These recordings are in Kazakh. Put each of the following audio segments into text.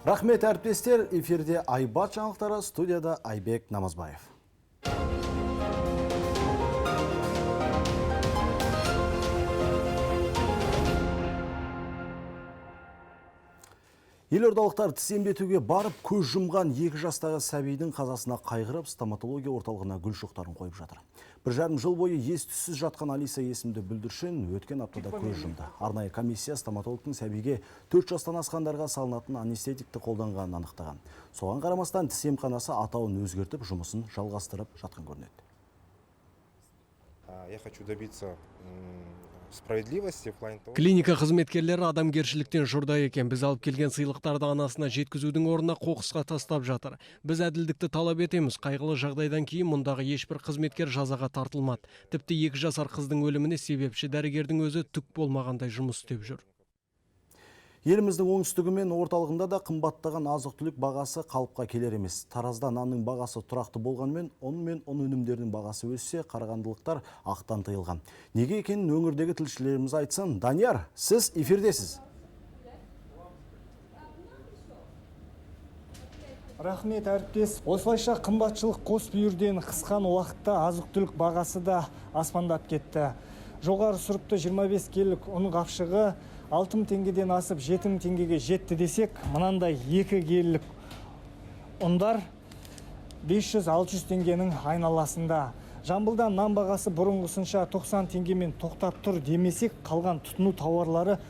Рахмет, әріптестер, эфирде Айбат жаңалықтары, студияда Айбек Намазбаев. Елордалықтар тіс емдетуге барып, көз жұмған 2 жастағы сәбидің қазасына қайғырып, стоматология орталығына гүл шоқтарын қойып жатыр. 1,5 жыл бойы ес түссіз жатқан Алиса есімді бүлдіршін өткен аптада көз жұмды. Арнайы комиссия стоматологтың сәбиге 4 жастан асқандарға салынатын анестетикті қолданғанын анықтаған. Соған қарамастан тіс емханасы атауын өзгертіп, жұмысын жалғастырып жатқан көрінеді. Я хочу добиться справедливости в плане того, Клиника қызметкерлері адамгершіліктен жұрдай екен. Біз алып келген сыйлықтарды анасына жеткізудің орнына қоқысқа тастап жатыр. Біз әділдікті талап етеміз. Қайғылы жағдайдан кейін мұндағы ешбір қызметкер жазаға тартылмады. Тіпті 2 жасар қыздың өліміне себепші дәрігердің өзі түк болмағандай жұмыс істеп жүр. Еліміздің оңтүстігі мен орталығында да қымбаттаған азық-түлік бағасы қалыпқа келер емес. Таразда нанның бағасы тұрақты болғанымен, ұн мен ұн өнімдерінің бағасы өссе, қарағандылықтар ақтан тыйылған. Неге екенін өңірдегі тілшілеріміз айтсын. Данияр, сіз эфирдесіз. Рахмет, әріптес. Осылайша қымбатшылық қос бүйірден қысқан уақытта азық-түлік бағасы да аспандап кетті. Жоғары сұрыпты 25 келілік ұн қапшығы 6 мың теңгеден асып 7 мың теңгеге жетті десек, мынандай 2 келілік ұндар 500-600 теңгенің айналасында. Жамбылда нан бағасы бұрынғысынша 90 теңгемен тоқтап тұр демесек, қалған тұтыну тауарлары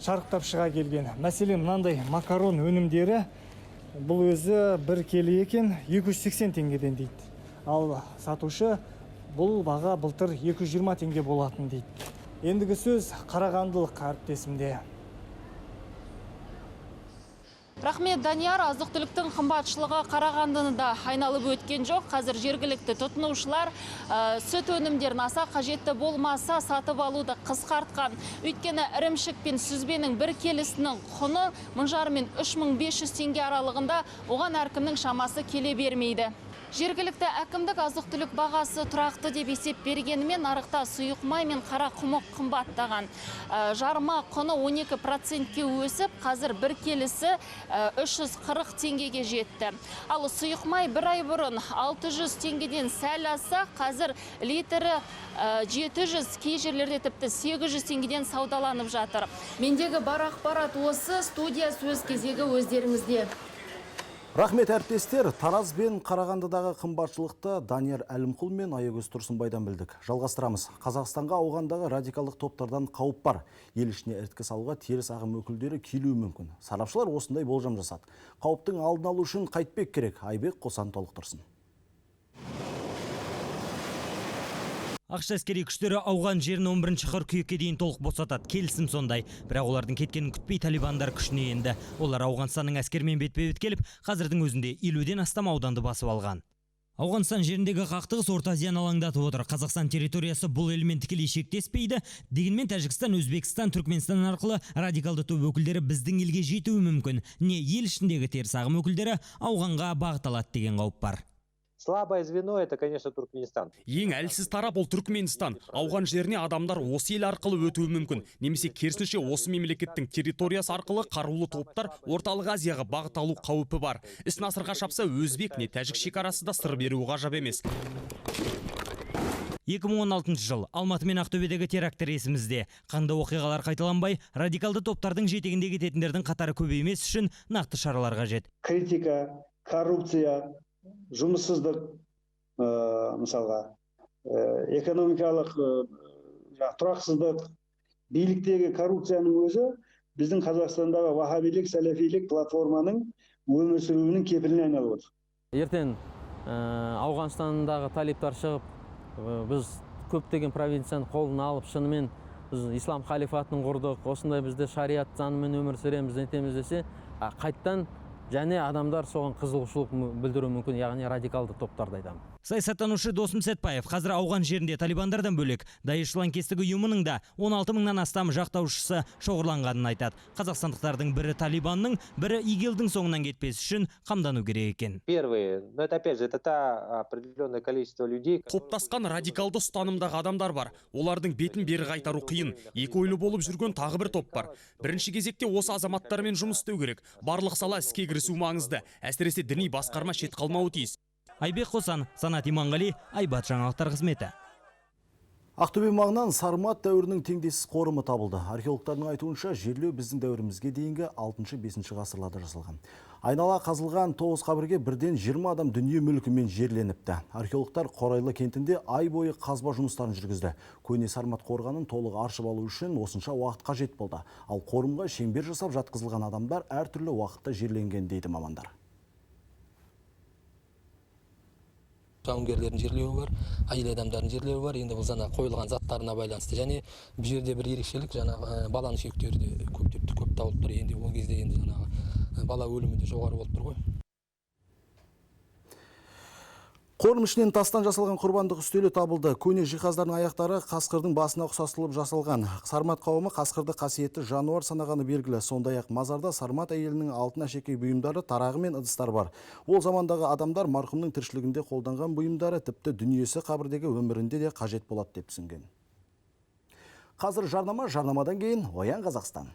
шарықтап шыға келген. Мәселен, мынандай макарон өнімдері, бұл өзі 1 келі екен, 280 теңгеден дейді. Ал сатушы бұл баға былтыр 220 теңге болатын дейді. Ендігі сөз қарағандылық әріптесімде. Рахмет, Данияр. Азық-түліктің қымбатшылығы Қарағандыны да айналып өткен жоқ. Қазір жергілікті тұтынушылар сүт өнімдерін аса қажетті болмаса сатып алуды қысқартқан. Өйткені ірімшік пен сүзбенің бір келісінің құны 1500 мен 3500 теңге аралығында, оған әркімнің шамасы келе бермейді. Жергілікті әкімдік азық-түлік бағасы тұрақты деп есеп бергенімен, нарықта сұйық май мен қара құмық қымбаттаған. Жарма құны 12%-ке өсіп, қазір бір келісі 340 теңгеге жетті. Ал сұйық май бір ай бұрын 600 теңгеден сәл асса, қазір литрі 700, кей жерлерде тіпті 800 теңгеден саудаланып жатыр. Мендегі бар ақпарат осы, студия, сөз кезегі өздеріңізде. Рахмет, әріптестер. Тараз бен Қарағандыдағы қымбатшылықты Данияр Әлімқұл мен Аягөз Тұрсынбайдан білдік. Жалғастырамыз. Қазақстанға ауғандағы радикалдық топтардан қауіп бар. Ел ішіне іріткі салуға теріс ағым өкілдері келуі мүмкін. Сарапшылар осындай болжам жасады. Қауіптің алдын алу үшін қайтпек керек? Айбек Қосан толықтырсын. АҚШ әскери күштері ауған жерін 11 қыркүйекке дейін толық босатады. Келісім сондай. Бірақ олардың кеткенін күтпей талибандар күшіне енді. Олар Ауғанстанның әскерімен бетпе-бет келіп, қазірдің өзінде 50-ден астам ауданды басып алған. Ауғанстан жеріндегі қақтығыс Орта Азияны алаңдатып отыр. Қазақстан территориясы бұл елмен тікелей шектеспейді. Дегенмен Тәжікстан, Өзбекстан, Түркменстан арқылы радикалды топ өкілдері біздің елге жетуі мүмкін. Не ел ішіндегі теріс ағым өкілдері Ауғанға бағыт алады деген қауіп бар. Слабое звено — это, конечно, Туркменистан. Ең әлсіз тарап ол Түркменстан. Ауған жеріне адамдар осы ел арқылы өтуі мүмкін. Немесе керісінше осы мемлекеттің территориясы арқылы қарулы топтар Орталық Азияға бағыт алу қаупі бар. Іс насырға шапса, өзбек не тәжік шекарасы да сыр беруі ғажап емес. 2016 жыл Алматы мен Ақтөбедегі теракттер есімізде. Қанды оқиғалар қайталанбай, радикалды топтардың жетегінде кететіндердің қатары көбеймес үшін нақты шаралар қажет. Критика, коррупция, жұмыссыздық, мысалға, экономикалық тұрақсыздық, биліктегі коррупцияның өзі біздің Қазақстандағы ваххабилік, сәләфилік платформаның өмір сүруінің кепіліне айналып отыр. Ертең Ауғанстандағы талиптар шығып, біз көптеген провинцияны қолына алып, шынымен біз ислам халифатын құрдық, осындай бізде шариат заңымен өмір сүреміз, нетеміз десе, қайттан және адамдар соған қызығушылық білдіруі мүмкін, яғни радикалды топтарды айтамын. Саясаттанушы Досым Сәтпаев қазір ауған жерінде талибандардан бөлек Даиш лаңкестік ұйымының да 16 мыңнан астам жақтаушысы шоғырланғанын айтады. Қазақстандықтардың бірі талибанның, бірі ИГИЛдің соңынан кетпес үшін қамдану керек екен. Первые, но это опять же, это та определенное количество людей. Топтасқан радикалды ұстанымдағы адамдар бар. Олардың бетін бері қайтару қиын. Екі ойлы болып жүрген тағы бір топ бар. Бірінші кезекте осы азаматтармен жұмыс істеу керек. Барлық сала іске кірісу маңызды. Әсіресе діни басқарма шет қалмауы тиіс. Айбек Қосан, Санат Иманғали, Айбат жаңалықтар қызметі. Ақтөбе маңынан Сармат дәуірінің теңдессіз қорымы табылды. Археологтардың айтуынша, жерлеу біздің дәуірімізге дейінгі 6-5 ғасырларда жасалған. Айнала қазылған 9 қабірге бірден 20 адам дүние мүлкімен жерленіпті. Археологтар Қорайлы кентінде ай бойы қазба жұмыстарын жүргізді. Көне Сармат қорғанын толық аршып алу үшін осынша уақыт қажет болды. Ал қорымға шеңбер жасап жатқызылған адамдар әртүрлі уақытта жерленген, дейді мамандар. Жауынгерлердің жерлеуі бар, әйел адамдардың жерлеуі бар. Енді бұл жаңа қойылған заттарына байланысты. Және бұл жерде бір ерекшелік, жаңағы баланың сүйектері де көп табылып тұр. Енді ол кезде енді жаңағы бала өлімі де жоғары болып тұр ғой. Қорым ішінен тастан жасалған құрбандық үстелі табылды. Көне жиһаздардың аяқтары қасқырдың басына ұқсастырылып жасалған. Сармат қауымы қасқырды қасиетті жануар санағаны белгілі. Сондай-ақ мазарда сармат әйелінің алтын әшекей бұйымдары, тарағы мен ыдыстар бар. Ол замандағы адамдар марқұмның тіршілігінде қолданған бұйымдары тіпті дүниесі қабірдегі өмірінде де қажет болады деп түсінген. Қазір жарнама, жарнамадан кейін Оян Қазақстан.